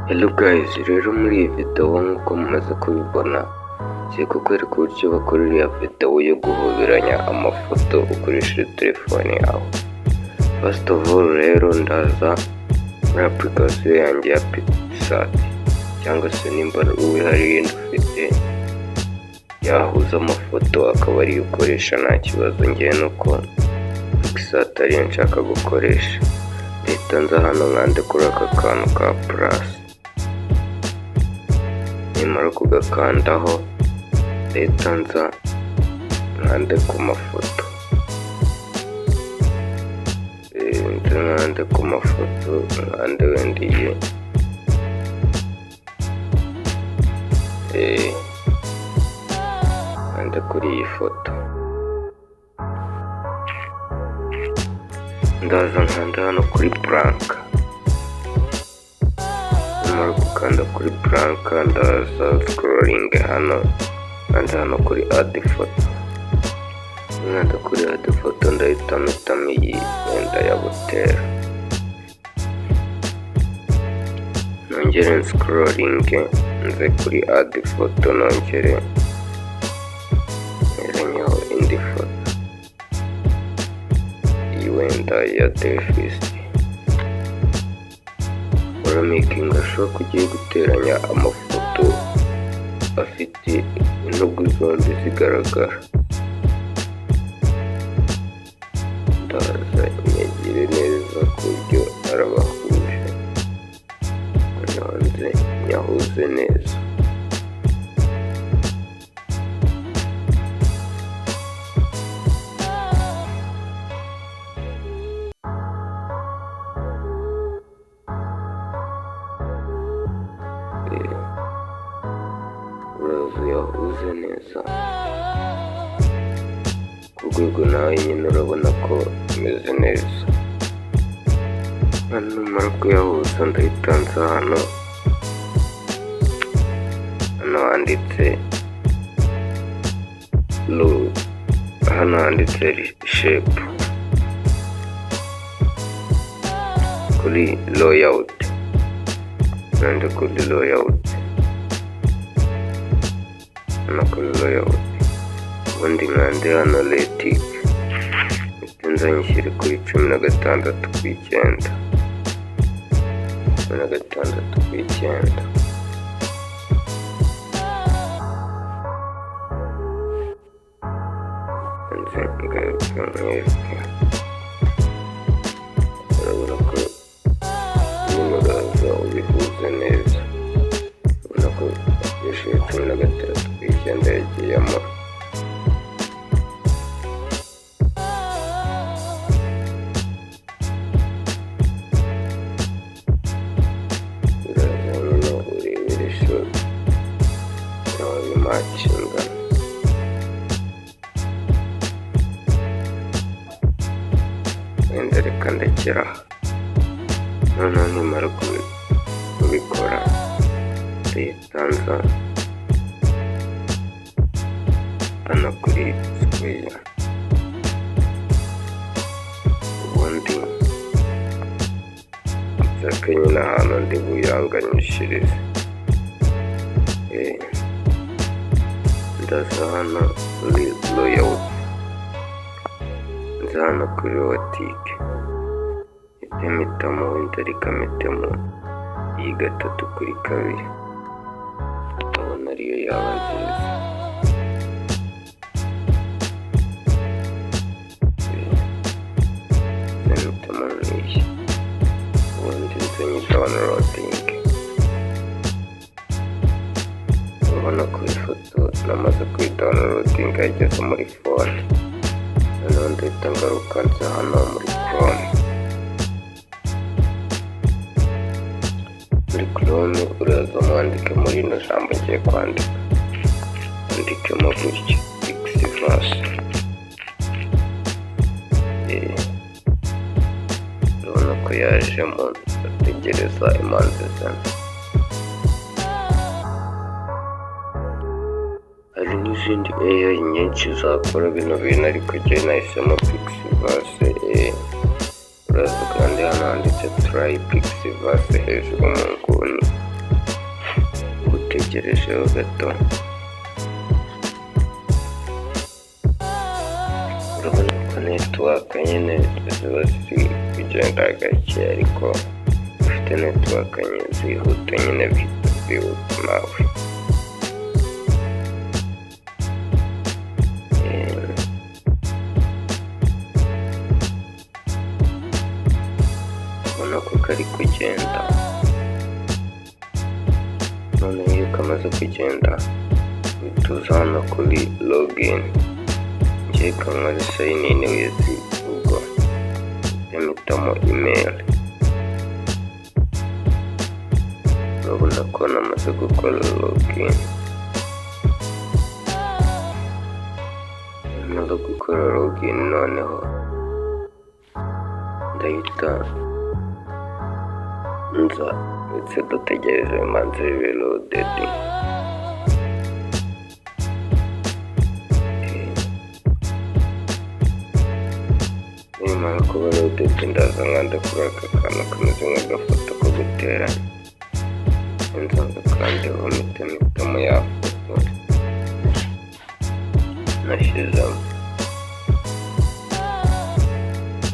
Hello guys, rero muri iyi video nk'uko mumaze kubibona, ngiye kukwereka uburyo bakora iriya video yo guhoberanya amafoto ukoresheje telefone yawe. First of all rero, ndaza muri application yanjye ya PicsArt, cyangwa se nimba wowe hari iyindi ufite yahuza amafoto akaba ariyo ukoresha, nta kibazo. Ngewe nuko PicsArt ariyo nshaka gukoresha. Ndahita nza hano nkande kuri aka kantu ka plus. Nimara kugakandaho, ndahita nza nkande ku mafoto. Nze nkande ku mafoto, nkande wenda iyi, nkande kuri iyi foto. Ndaza nkanda hano kuri blank. Nimara gukanda kuri blank, ndaza scrolling hano, nkanda hano kuri add photo. Nkanda kuri add photo, ndahita mpitamo iyi wenda ya Butera. Nongere scrolling, nze kuri add photo, nongere nteranyeho indi foto, iyi wenda ya Davis. Uramakinga sure ko ugiye guteranya amafoto afite intugu zombi zigaragara. Ndaza nyagire neza ku buryo arabahuje, noneho nze nyahuze neza. Uraza uyahuze neza ku rwego nawe nyine urabona ko imeze neza. Hano numara kuyahuza, ndahita nza hano, hano handitse hano handitse shape kuri layout, nande kuri layout, hano kuri layout, ubundi nkande hano retike, mpite nza nyishyire kuri 16:9, 16:9. Nze ngaruke nkwereke, urabona ko nyine uraza ubihuze neza, urabona ko akoresheje 16:9 yagiyemo. Uraza nyine urebere shot nawe bimatchingana. Wenda reka ndekera aha. Noneho nimara kubikora, ndahita nza hano kuri square, ubundi nshake nyine ahantu ndi buyanganyishirize. Ndaza hano kuri layout, nza hano kuri botike, mpite mpitamo wenda, reka mpitemo iyi 3:2, ndabona ariyo yaba nziza. Nze mpitemo nk'iyi, ubundi nze nyidownloadinge. Urabona ko ifoto namaze kuyidownloadinga, yageze muri phone. Noneho ndahita ngaruka nza hano muri Chrome. Muri Chrome uraza mwandike muri rino jambo ngiye kwandika, wandikemo gutya PixVerse. Urabona ko yajemo, ndategereza imanza zana. Hari n'izindi AI nyinshi zakora bino bintu, ariko jye nahisemo PixVerse. Uraza kandi hano handitse "Try PixVerse" hejuru mu nguni. Dutegerejeho gato. Urabona ko network nyine ziba ziri kugenda gake, ariko ufite network zihuta nyine bihita byihuta nawe. Ubona ko kari kugenda. Noneho iyo kamaze kugenda, uhita uza hano kuri login. Ngiye kankore sign in with Google, mpitamo email. Urabona ko namaze gukora login. Namaze gukora login, noneho ndahita nza, ndetse dutegereze bimanze bibe loaded. Nimara kuba loaded, ndaza nkanda kuri aka kantu kameze nk'agafoto ko guteranya, nza ngakandeho, mpite mpitamo ya foto nashyizemo.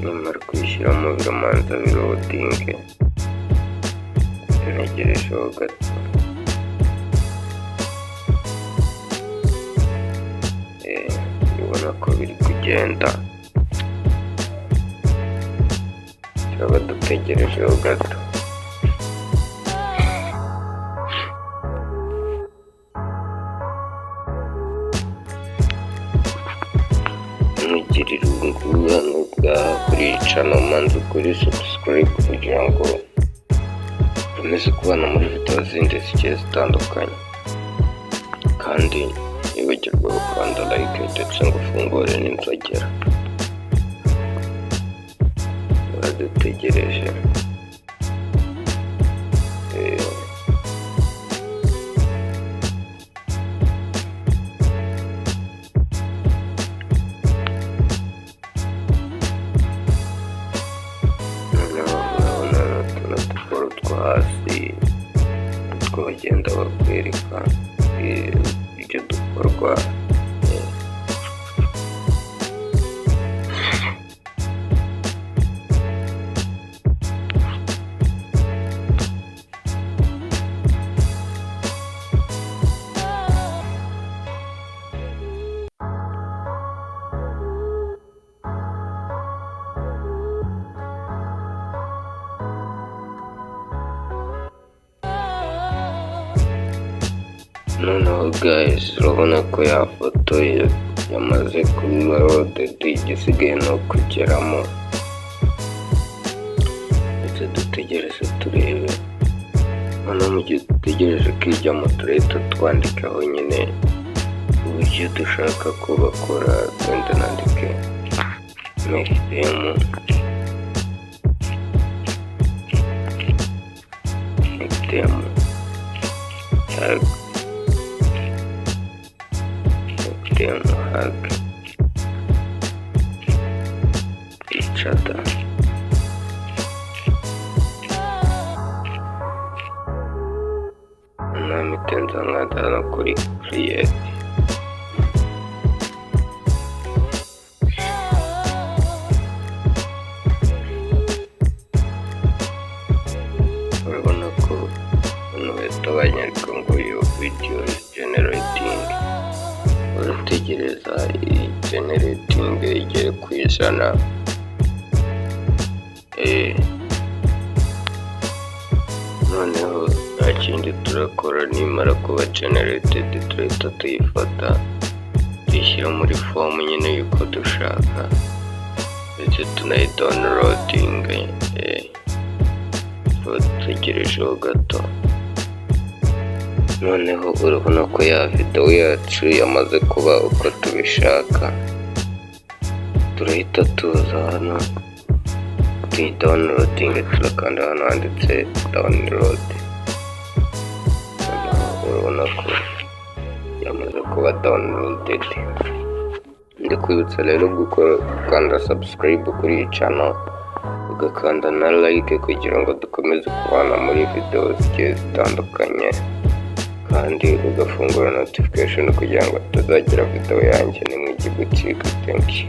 Nimara kuyishyiramo, biramanza biloadinge, ntegerejeho gato. Ubona ko biri kugenda, turaba dutegerejeho gato. Ntugire irungu hano ngaha kuri iyi channel, manza ukore subscribe kugira ngo ukomeze kubana muri video zindi zigiye zitandukanye, kandi ntiwibagirwe gukanda like ndetse ngo ufungure n'inzogera. Turadutegereje. Noneho urabona tuno tuboro two hasi two bagenda bakwereka ibyo dukorwa. Noneho guys, urabona ko ya foto yamaze kuba loaded, igisigaye ni ukugeramo, ndetse dutegereze turebe. Noneho mu gihe dutegereje ko ijyamo, turahita twandikaho nyine uburyo dushaka ko bakora. Wenda nandike make them hug, make them hug each other. Mpite nza nkanda hano kuri create. Urabona ko hano bahita banyereka ngo "Your video is generating." Urategereza iyi generating igere ku 100. Noneho nta kindi turakora, nimara kuba generated turahita tuyifata tuyishyira muri form nyine y'uko dushaka, ndetse tunayidownloadinge. Tuba dutegerejeho gato. Noneho urabona ko ya videwo yacu yamaze kuba uko tubishaka. Turahita tuza hano tuyidownloadinge, turakanda hano handitse download. Noneho urabona ko yamaze kuba downloaded. Ndakwibutsa rero gukora, gukanda subscribe kuri iyi channel, ugakanda na like kugira ngo dukomeze kubana muri video zigiye zitandukanye. kandi ugafungura notification kugira ngo hatazagira video yanjye nimwe ijya igucika. Thank you.